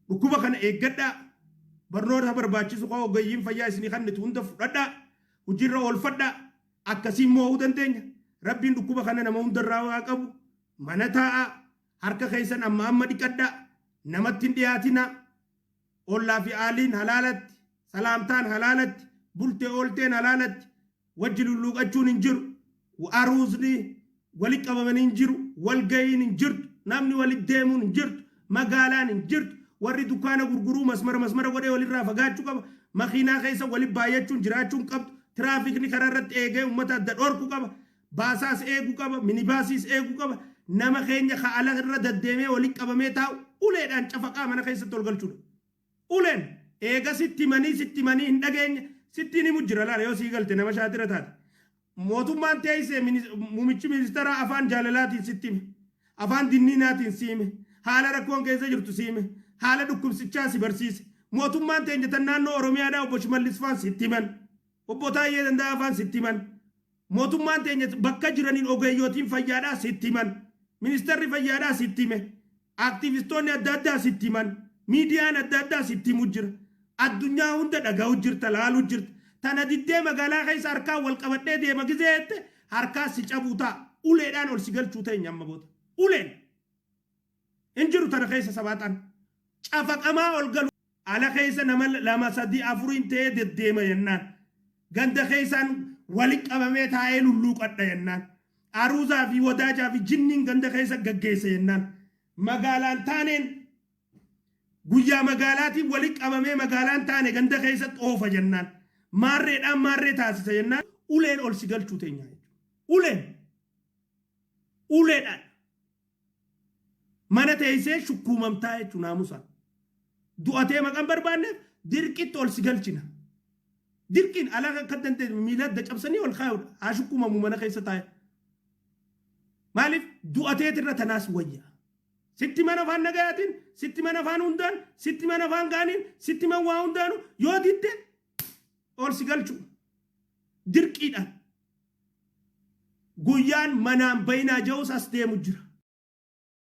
Dhukkuba kana eeggadhaa. Barnoota barbaachisu kan ogeeyyiin fayyaa isinii kennitu hunda fudhadhaa. Hojiirra oolfadhaa. Akkasiin mo'uu dandeenya. Rabbiin dhukkuba kana nama hundarraa waa qabu. Mana taa'aa. Harka keessan amma amma dhiqadhaa. Namatti hin dhiyaatinaa. Ollaa fi aaliin halaalatti. Salaamtaan halaalatti. Bultee oolteen halaalatti. Wajji lulluuqachuun hin jiru. Aruuzni walitti qabamanii hin jiru. Walgahiin hin jirtu. Namni walitti deemuun hin jirtu. Magaalaan hin jirtu. Warri dukkaana gurguruu masmara masmara godhee walirraa fagaachuu qaba. Makiinaa keessa walitti baay'achuun jiraachuu hin qabdu. Tiraafikni karaa irratti eegee uummata adda dhorku qaba. Baasaas eeguu qaba. Minibaasiis eeguu qaba. Nama keenya ka ala irra deddeemee walitti qabamee taa'u uleedhaan cafaqaa mana keessatti ol galchuudha. Uleen eega sitti himanii sitti himanii hin dhageenye sittiin himu jira laala yoo sii galte nama shaatira taate. Mootummaan teessee muummichi ministeeraa afaan jaalalaatiin sitti hime. Afaan dinniinaatiin si hime. Haala rakkoon keessa jirtu si hime. Haala dhukkubsichaa si barsiise. Mootummaan teenya tan naannoo Oromiyaadhaa obbo Shimallis faan sitti himan. Obbo Taayyee Danda'aa faan sitti himan. Mootummaan teenya bakka jiraniin ogeeyyootiin fayyaadhaa sitti himan. Ministeerri fayyaadhaa sitti hime. Aktiivistoonni adda addaa sitti himan. Miidiyaan adda addaa sitti himu jira. Addunyaa hunda dhaga'u jirta, laalu jirta. Tana diddee magaalaa keessa harkaan wal qabadhee deema gizee jette harkaa si cabuu ta'a. Uleedhaan ol si galchuu teenya amma booda. Uleen hin jiru tana keessa sabaaxaan. Cafaqamaa ol galu. Ala keessa nama lama sadii afuriin ta'ee deddeema jennaan. Ganda keessaan walitti qabamee taa'ee lulluuqadha jennaan. Aruuzaa fi wadaajaa fi jinniin ganda keessa gaggeessa jennaan. Magaalaan taaneen guyyaa magaalaatiin walitti qabamee magaalaan taane ganda keessatti oofa jennaan. Maarreedhaan maarree taasisa jennaan. Uleen ol si galchuu teenya jechuudha. Uleen. Uleedhaan. Mana teessee shukkuumamtaa jechuun naamusaan. Du'atee maqaan barbaanneef dirqitti ol si galchina. Dirqiin ala akka dandeenye miila adda cabsanii ol kaayuudha. Haa shukkuumamu mana keessa taa'e. Maaliif du'ateetirra tanaas wayya. Sitti mana afaan nagayaatiin, sitti mana afaan hundaan, sitti mana afaan gaaniin, sitti mana waa hundaanu yoo didde ol si galchu. Dirqiidhaan. Guyyaan manaan bayinaa ja'us as deemu jira.